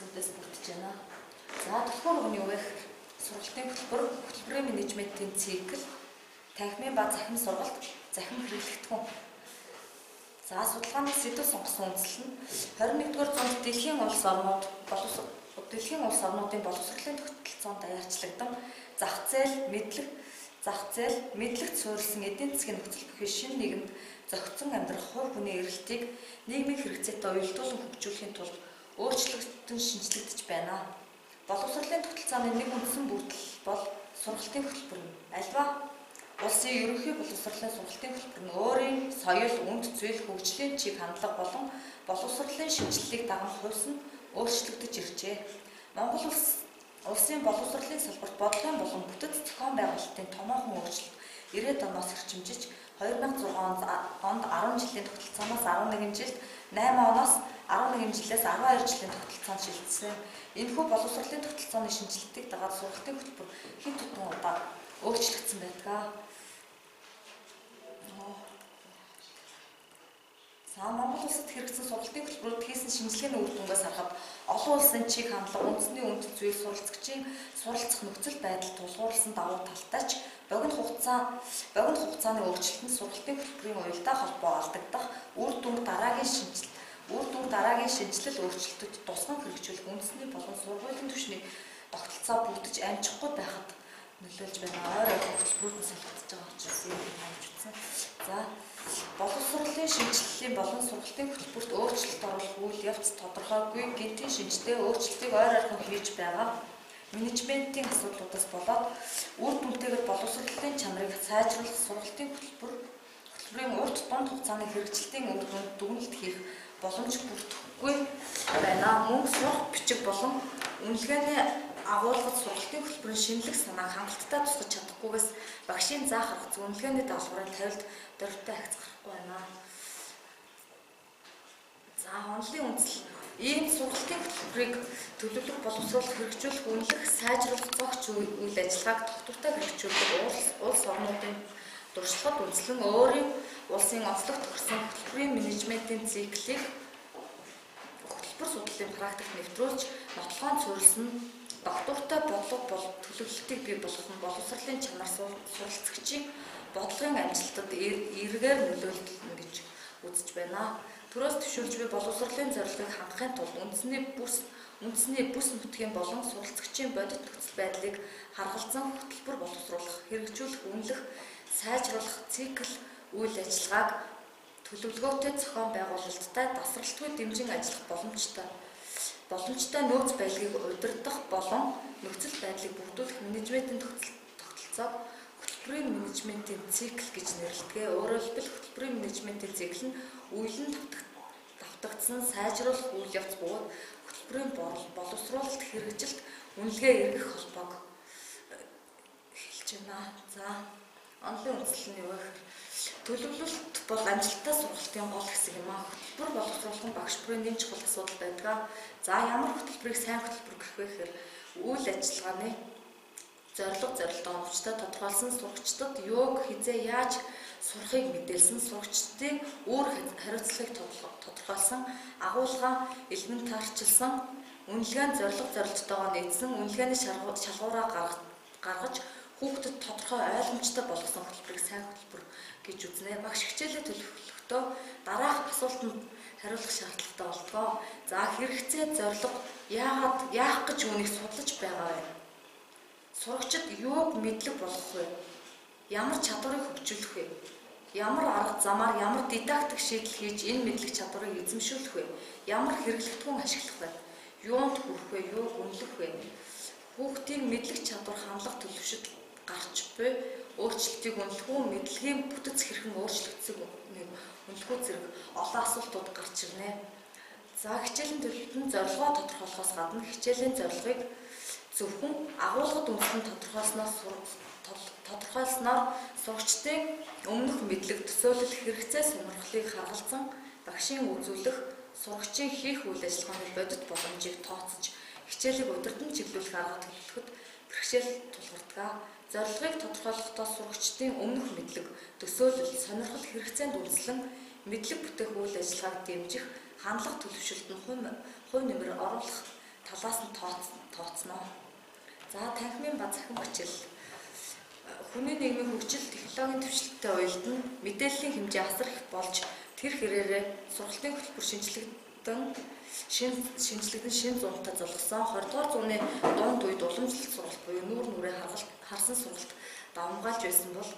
Хэсгүүдээс бүрдэж байна. За, түлхүүр нь юу вэ? Сургалтын хөтөлбөр, хөтөлбөрийн менежментийн цикл, танхимын ба захим сургалт, захим хэрэглэгдэхүүн. За, судалгааны сэдэв сонгосон үндсэл нь 21-р зуунд дэлхийн улс орнуудын боловсролын тогтолцоонд даяарчлагдан зах зээл, мэдлэгт суурилсан эдийн засгийн нөхцөл бүхий шинэ нийгэмд зохицон амьдрах хувь хүний эрэлтийг нийгмийн хэрэгцээтэй уялдуулан хөгжүүлэхийн тулд өөрчлөгдөн шинэчлэгдэж байна. Боловсролын тогтолцооны нэг үндсэн бүрдэл бол сургалтын хөтөлбөр юм. Аливаа улсын ерөнхий боловсролын сургалтын хөтөлбөр нь өөрийн соёл, үнд зүйл, хөгжлийн чиг хандлага болон боловсролын шинэчлэлийг даган хувьсан өөрчлөгдөж иржээ. Монгол улсын боловсролын салбарт бодлогын болон бүтэц зохион байгуулалтын томоохон өөрчлөлт 90-ад оноос эрчимжиж 2006 онд 10 жилийн тогтолцооноос 11 жилд, 8 оноос 11 жилээс 12 жилийн тогтолцоонд шилжсэн. Энэхүү боловсролын тогтолцооны шинэчлэлтийг дагаад сургалтын хөтөлбөр хэд хэдэн удаа өөрчлөгдсөн байдаг. За, Монгол улсад хэрэгжсэн сургалтын хөтөлбөрүүд хийсэн шинжилгээний үр дүнгээс харахад олон улсын чиг хандлага, үндэсний үнд зүйл, суралцагчийн суралцах нөхцөл байдал тулгуурласан давуу талтай ч богино хугацааны өөрчлөлт нь сургалтын хөтөлбөрийн уялдаа холбоо алдагдах, үр дүнг дараагийн шинэчлэл өөрчлөлтөд тусган хэрэгжүүлэх үндэсний болон сургуулийн түвшний тогтолцоо бүрдэж амжихгүй байхад нөлөөлж байна. Ойр ойрхон хөтөлбөрүүд нь солигдож байгаа учраас юм хайж утсан. За, боловсролын шинэчлэлийн болон сургалтын хөтөлбөрт өөрчлөлт оруулах үйл явц тодорхойгүй, гэнэтийн шинжтэй, өөрчлөлтийг ойр ойрхон хийж байгаа менежментийн асуудлуудаас болоод үр дүнтэйгээр боловсролын чанарыг сайжруулах, сургалтын хөтөлбөрийн урт, дунд хугацааны хэрэгжилтийн үр дүнд дүгнэлт хийх боломж бүрдэхгүй байна. Мөн сурах бичиг болон үнэлгээний агуулгад сургалтын хөтөлбөрийн шинэлэг санааг хангалттай тусгаж чадахгүйгээс багшийн заах арга зүй, үнэлгээний даалгаврын тавилт дорвитой ахиц гарахгүй байна. За, онолын үндсэл: ийм сургалтын хөтөлбөрийг төлөвлөх, боловсруулах, хэрэгжүүлэх, үнэлэх, сайжруулах зохич үйл ажиллагааг тогтвортой хэрэгжүүлэх улс орнуудын туршлагад үндэслэн өөрийн улсын онцлог тохирсон хөтөлбөрийн менежментийн циклийг хөтөлбөр судлалын практикт нэвтрүүлж нотлохоон суурилсан доктортой бодлого бол төлөвлөлтийг бий болгох нь боловсролын чанар, суралцагчийн бодлогын амжилтад эергээр нөлөөлнө гэж үзэж байна. Төрөөс дэвшүүлж буй боловсролын зорилгыг хангахын тулд үндэсний бүс нутгийн болон суралцагчийн бодит нөхцөл байдлыг харгалзан хөтөлбөр боловсруулах, хэрэгжүүлэх, үнэлэх, сайжруулах цикл үйл ажиллагааг төлөвлөгөөтэй зохион байгуулалттай, дасралтгүй дэмжин ажиллах боломжтой нөөц баялагийг удирдах болон нөхцөл байдлыг бүрдүүлэх менежментийн тогтолцоог хөтөлбөрийн менежментийн цикл гэж нэрлэдэг. Өөрөөр хэлбэл, хөтөлбөрийн менежментийн цикл нь үеийн давтагдсан сайжруулах үйл явц бөгөөд хөтөлбөрийн боловсруулалт, хэрэгжилт, үнэлгээ эргэх холбоог хэлж байна. За, онолын үндсэл нь юу вэ? Төлөвлөлт бол амжилттай сургалтын гол хэсэг юм аа. Хөтөлбөр боловсруулах нь багш бүрийн нэн чухал асуудал байдаг. За, ямар хөтөлбөрийг сайн хөтөлбөр гэх вэ гэхээр үйл ажиллагааны зорилго, зорилтоо оновчтой тодорхойлсон, сурагчдад юуг хэзээ яаж сурахыг мэдээлсэн, сурагчдын үүр хариуцлагыг тодорхойлсон, агуулгаа элементарчилсан, үнэлгээ нь зорилго зорилттойгоо нийцсэн, үнэлгээний шалгуураа гаргаж хүүхдэд тодорхой ойлгомжтой болгосон хөтөлбөрийг сайн хөтөлбөр гэж үзнэ. Багш хичээлээ төлөвлөхдөө дараах асуултанд хариулах шаардлагатай болдог. За, хэрэгцээ, зорилго, яагаад, яах гэж үүнийг судлаж байгаа вэ? Сурагчид юуг мэдлэг болгох вэ? Ямар чадварыг хөгжүүлэх вэ? Ямар арга замаар, ямар дидактик шийдэл хийж энэ мэдлэг чадварыг эзэмшүүлэх вэ? Ямар хэрэглэгдэхүүн ашиглах вэ? Юунд хүрэх вэ? Юуг үнэлэх вэ? Хүүхдийн мэдлэг чадвар, хандлага, төлөвшөлт гарч буй өөрчлөлтийг үнэлэх үү, мэдлэгийн бүтэц хэрхэн өөрчлөгдсөн нэг үнэлэх үү зэрэг олон асуултууд гарч ирнэ. За, хичээлийн төлөвлөлт нь зорилгоо тодорхойлохоос гадна хичээлийн зорилгыг зөвхөн агуулгад үндэслэн тодорхойлсноор сурагчдын өмнөх мэдлэг, төсөөлөл, хэрэгцээ, сонирхлыг харгалзан багшийн үзүүлэх, сурагчийн хийх үйл ажиллагааны бодит боломжийг тооцож хичээлийг удирдан чиглүүлэх арга төлөвлөхөд бэрхшээл тулгардаг. Зорилгыг тодорхойлохдоо сурагчдын өмнөх мэдлэг, төсөөлөл, сонирхол, хэрэгцээнд үндэслэн мэдлэг бүтээх үйл ажиллагааг дэмжих, хандлага, төлөвшөлт нь хувь нэмэр оруулах талаас нь тооцно. За, танхимын ба цахим хичээл. Хүний нийгмийн хөгжил технологийн түвшилттэй уялдан мэдээллийн хэмжээ асар их болж, тэр хэрээрээ сургалтын хөтөлбөр шинжлэгдэн шинэ зуунтай золгосон. 20 дугаар зууны дунд үед уламжлалт сургалт буюу нүүр нүрээ харсан сургалт давамгайлж байсан бол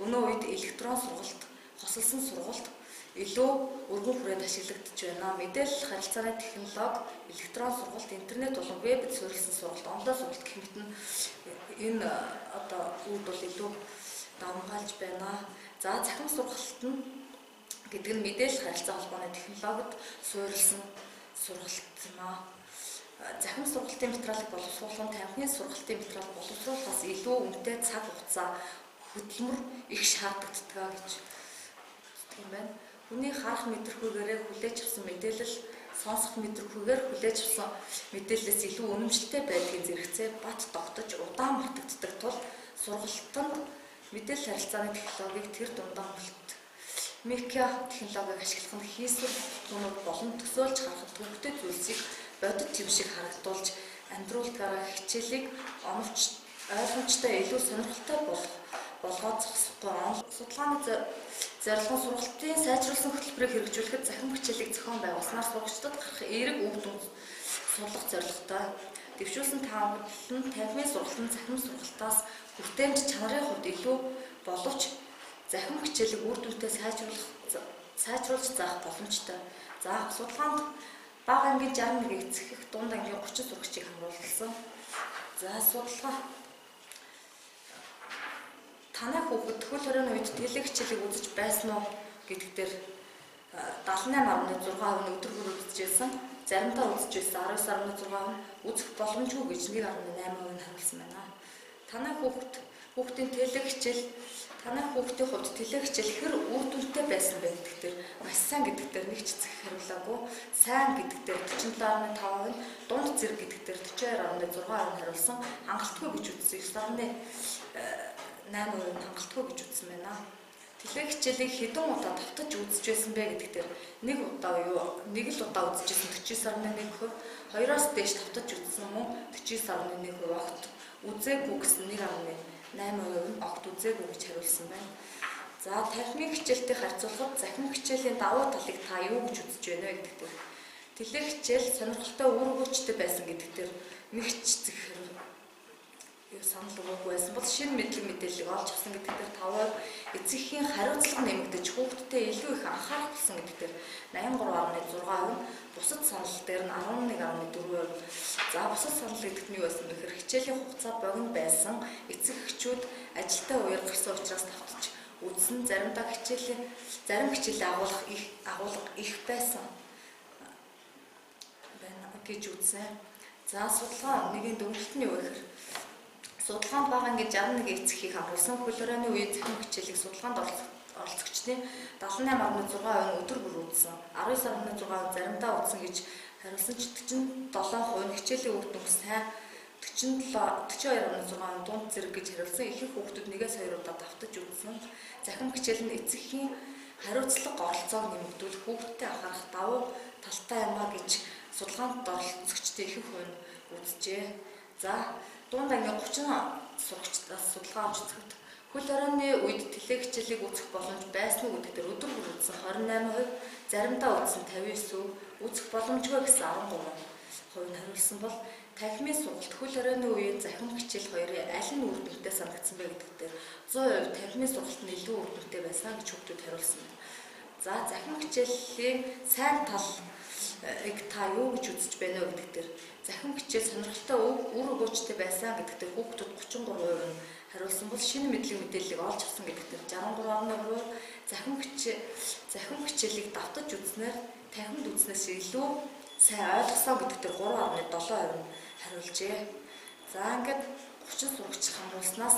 өнөө үед электрон сургалт, хосолсон сургалт илүү өргөн хүрээнд ашиглагдаж байна. Мэдээлэл харилцааны технологи, электрон сургалт, интернет болон вебд суурилсан сургалт, онлайн сургалт гэх мэт нь энэ одоо үүд бол илүү давамгайлж байна. За, цахим сургалт нь гэдэг нь мэдээлэл харилцаа холбооны технологид суурилсан сургалт юм аа. Захим сургалтын материалыг боловсруулах нь тамхины сургалтын материал боловсруулахаас илүү үнэтэй, цаг хугацаа, хөдөлмөр их шаардлагатай гэж юм байна. Хүний харах мэдрэхүйгээрээ хүлээж авсан мэдээлэл сонсох мэдрэхүйгээр хүлээж авсан мэдээллээс илүү үнэмшилтэй байдгийг зэрэгцээ бат тогтож, удаан мартагддаг тул сургалтанд мэдээлэл харилцааны технологиг тэр дундаа мультимедиа технологиг ашиглах нь хийсвэр бүтээгдэхүүнүүд болон төсөөлж харахад төвөгтэй зүйлсийг бодит юм шиг харагдуулж амьдруулдгаараа хичээлийг оновч, ойлгомжтой, илүү сонирхолтой болгоод зогсохгүй. Судалгааны зорилго нь сургалтын сайжруулсан хөтөлбөрийг хэрэгжүүлэхэд захим хичээлийг зохион байгуулснаар сурагчдад гарах эерэг үр дүн судлах зорилготой. Дэвшүүлсэн таамаглал нь танхимын сургалт нь захим сургалтаас хүртээмж чанарын хувьд илүү боловч захим хичээлийг үр дүнтэй сайжруулж заах боломжтой. За, судалгаанд бага ангийн 61 эцэг эх, дунд ангийн 30 сурагчийг хамруулсан. За, судалгаа. Танай хүүхэд хөл хорионы үед теле хичээлийг үзэж байсан уу гэдэг дээр 78.6% нь өдөр бүр үзэж байсан. Заримдаа үзэж байсан 19.6%, үзэх боломжгүй гэж 1.8% нь хариулсан байна. Танай хүүхдийн теле хичээл танай хүүхдийн хувьд теле хичээл хэр үр дүнтэй байсан бэ гэдэг дээр маш сайн гэдэг дээр нэг ч эцэг хариулаагүй. Сайн гэдэг дээр 47.5%, дунд зэрэг гэдэг дээр 42.6% хариулсан. Хангалтгүй гэж үзсэн 9.8% хангалтгүй гэж үзсэн байна. Теле хичээлийг хэдэн удаа давтаж үзэж байсан бэ гэдэг дээр нэг удаа юу нэг л удаа үзэж байсан 49.1%, хоёроос дээш давтаж үзсэн мөн 49.1%, огт үзээгүй гэсэн 1.8% нь огт үзээгүй гэж хариулсан байна. За, танхимын хичээлтэй харьцуулахад захим хичээлийн давуу талыг та юу гэж үзэж байна вэ гэдэг дээр теле хичээл сонирхолтой, үр өгөөчтэй байсан гэдэг дээр нэг ч эцэг юу санал өгөөгүй байсан бол шинэ мэдлэг мэдээллийг олж авсан гэдэг дээр 5%, эцэг эхийн хариуцлага нэмэгдэж, хүүхдтэй илүү их анхаарах болсон гэдэг дээр 83.6%, бусад санал дээр нь 11.4%. За, бусад санал гэдэгт нь юу байсан бэ гэхээр хичээлийн хугацаа богино байсан, эцэг эхчүүд ажилдаа үеэр гарсан учраас давтаж үзсэн, заримдаа хичээлийн зарим хичээлийн агуулга их байсан байна гэж үзсэн. За, судалгаа нэгийн дүгнэлт нь юу гэхээр судалгаанд бага ангийн 61 эцэг эхийг хамруулсан. Хөл хорионы үеийн захим хичээлийг судалгаанд оролцогчдын 78.6% нь өдөр бүр үзсэн. 19.6% заримдаа үзсэн гэж хариулсан ч 47% нь хичээлийн үр дүн сайн, 47 42.6% дунд зэрэг гэж хариулсан. Ихэнх хүүхдүүд нэгээс хоёр удаа давтаж үзсэн. Захим хичээл нь эцэг эхийн хариуцлага, оролцоог нэмэгдүүлэх, хүүхдтэй анхаарах давуу талтай юм а гэж судалгаанд оролцогчдын ихэнх хувь нь үзжээ. За, дунд ангийн 30 сурагчдаас судалгаа авч үзэхэд хөл хорионы үед теле хичээлийг үзэх боломж байсан уу гэдэг дээр өдөр бүр үзсэн 28%, заримдаа үзсэн 59%, үзэх боломжгүй гэсэн 13% нь хариулсан бол танхимын сургалт, хөл хорионы үеийн захим хичээл хоёрын аль нь үр дүнтэй санагдсан бэ гэдэг дээр 100% танхимын сургалт нь илүү үр дүнтэй байсан гэж хүүхдүүд хариулсан байна. За, захим хичээлийн сайн талыг та юу гэж үзэж байна вэ гэдэг дээр захим хичээл сонирхолтой, үр өгөөчтэй байсан гэдэг дээр хүүхдүүд 33% нь хариулсан бол шинэ мэдлэг мэдээллийг олж авсан гэдэг дээр 63.3%, захим хичээлийг давтаж үзснээр танхимд үзснээс илүү сайн ойлгосон гэдэг дээр 3.7% нь хариулжээ. За, ингээд 30 сурагч хамруулснаас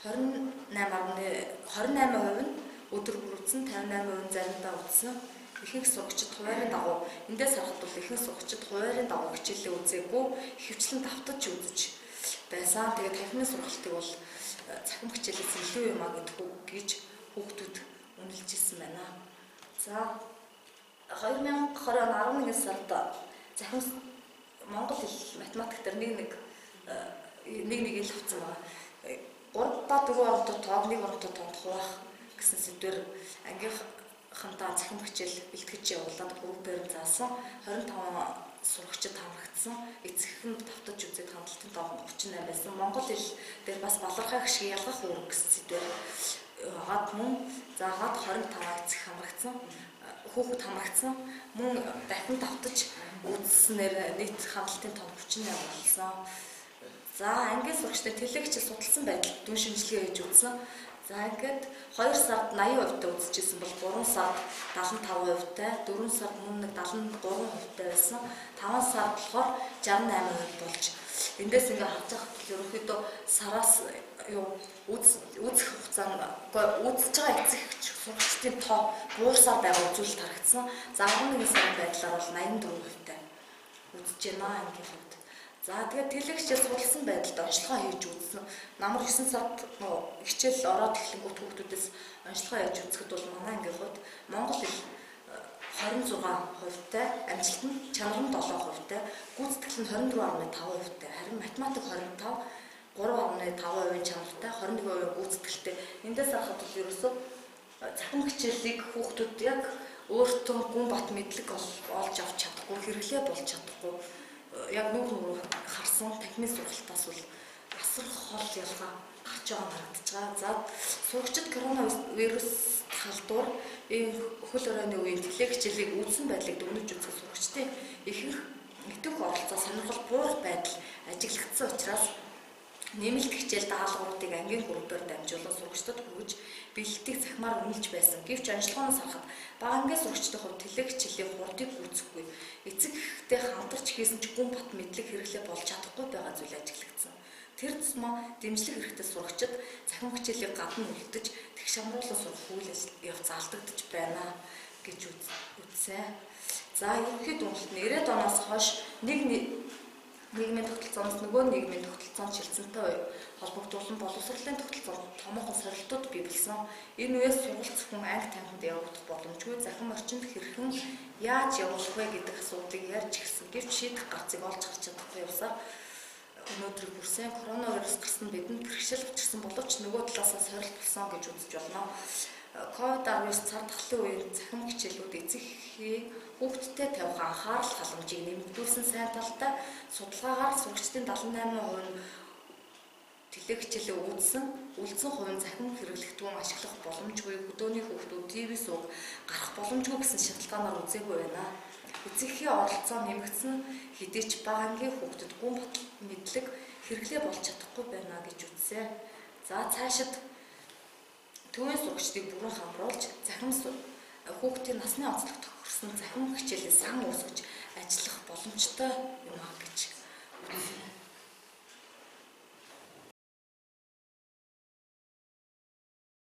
28% нь өдөр бүр үзсэн, 58% нь заримдаа үзсэн. Ихэнх сурагчид хуваарийн дагуу, эндээс харахад бол ихэнх сурагчид хуваарийн дагуу хичээлээ үзээгүй, ихэвчлэн давтаж үзэж байсан. Тэгээд танхимын сургалтыг бол цахим хичээлээс илүү юм а гэдэг гэж хүүхдүүд үнэлж ирсэн байна. За, 2020 он 11 сард захим Монгол хэл, математик дээр нэг нэг ил авсан байгаа. 3 ба 4 оронтой тоог 1 оронтой тоонд хуваах гэсэн сэдвээр ангийнхантаа цахим хичээл бэлтгэж явуулаад группээр нь заасан. 25 сурагчид хамрагдсан. Эцэг эх нь давтаж үзээд хандлтын тоо 38 байсан. Монгол хэл дээр бас балархай гишгийг ялгах үүрэг гэсэн сэдвээр агаад мөн заагаад 25 эцэг хамрагдсан. Хүүхэд хамрагдсан. Мөн дахин давтаж үзснээр нийт хандлтын тоо 38 болсон. За, ангийн сурагчтай теле хичээл судалсан байдал дүн шинжилгээ хийж үзсэн. За, ингээд 2 сард 80% та үзчихсэн бол 3 сард 75% та, 4 сард мөн нэг 73% та байсан. 5 сард болохоор 68% болж, эндээс ингээ харж байхад ерөнхийдөө сараас юу үзэх хугацаанд, үгүй, үзэж байгаа эцэг сурагчдын тоо буурсаар байгаа үзүүлэлт харагдсан. За, 11 сарын байдлаар бол 84% та үзэж байна ангийн хувьд. За, тэгээд теле хичээл судалсан байдалд онцлогоо хийж үзсэн. Намар 9 сард хичээл ороод эхлэнгүүт хүүхдүүдээс онцлогоо хийж үзэхэд бол манай ангийн хувьд монгол хэл 26% тай, амжилт нь чанар нь 7% тай, гүйцэтгэл нь 24.5% тай, харин математик 25 3.5% чанартай, 21% гүйцэтгэлтэй. Эндээс харахад бол ерөөсөө цахим хичээлийг хүүхдүүд яг өөртөө гүн бат мэдлэг олж авч чадахгүй, хэрэглээ болж чадахгүй, яг нүүр нүүр харсан танхимын сургалтаас бол асар хол ялгаа гарч байгаа нь харагдаж байгаа. За, сурагчид коронавирус халдвар, ийм хөл хорионы үеийн теле хичээлийг үзсэн байдлыг дүгнэж үзэх сурагчдын ихэнх идэвх оролцоо, сонирхол буурах байдал ажиглагдсан учраас нэмэлт хичээл даалгавруудыг ангийн группээр дамжуулан сурагчдад хүргэж, бэлтгэлийг цахимаар үнэлж байсан. Гэвч онцлогоноос харахад бага ангийн сурагчдын хувьд теле хичээлийн хурдыг гүйцэхгүй, эцэг эхтэй хамтарч хийсэн ч гүн бат мэдлэг хэрэглээ болж чадахгүй байгаа зүйл ажиглагдсан. Тэр тусмаа дэмжлэг хэрэгтэй сурагчид цахим хичээлийг гадна үлдэж, тэгш хамруулан сурах үйл явц алдагдаж байна гэж үзсэн. За, ерөнхий дүгнэлт нь 90-ад оноос хойш нэг нийгмийн тогтолцооноос нөгөө нийгмийн тогтолцоонд шилжсэнтэй холбогдуулан боловсролын тогтолцоонд томоохон сорилтууд бий болсон. Энэ үеэс сургалт зөвхөн анги танхимд явагдах боломжгүй. Захим орчинд хэрхэн яаж явуулах вэ гэдэг асуудлыг ярьж эхэлсэн. Гэвч шийдэх гарцыг олж харж чадахгүй явсаар өнөөдрийг хүрсэн. Коронавирус гарсан бидэнд бэрхшээл учирсан боловч нөгөө талаасаа сорилт болсон гэж үзэж болно. COVID-19 цар тахлын үеийн цахим хичээлүүд эцэг эхийн хүүхэдтэй тавих анхаарал халамжийг нэмэгдүүлсэн сайн талтай. Судалгаагаар сурагчдын 78% нь теле хичээлээ үзсэн, үлдсэн хувь нь цахим хэрэглэгдэхүүн ашиглах боломжгүй, хөдөөний хүүхдүүд ТV суваг гарах боломжгүй гэсэн шалтгаанаар үзээгүй байна. Эцэг эхийн оролцоо нэмэгдсэн хэдий ч бага ангийн хүүхдэд гүн бат мэдлэг хэрэглээ болж чадахгүй байна гэж үзсэн. За, цаашид төвийн сурагчдыг бүрэн хамруулж, цахим хүүхдийн насны онцлог тохирсон цахим хичээлийн сан үүсгэж ажиллах боломжтой юм а гэж.